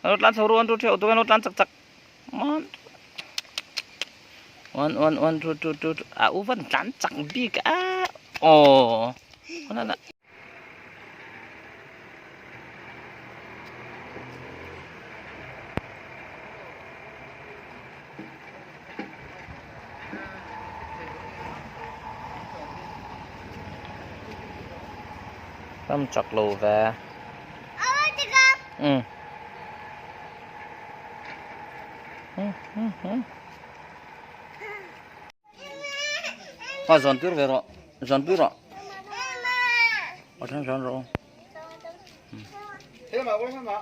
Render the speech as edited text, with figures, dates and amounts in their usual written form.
Lo tlan chho ru 1 2 3 auto hian lo tlan chak chak 1 1 1 1 2 2 2 a u van tlan chak bik a aw na Ram chak lo ve. Ừ. Thôi dọn tuyết về rồi. Dọn tuyết rồi. Ở trên dọn rồi. Thế mà, thế mà.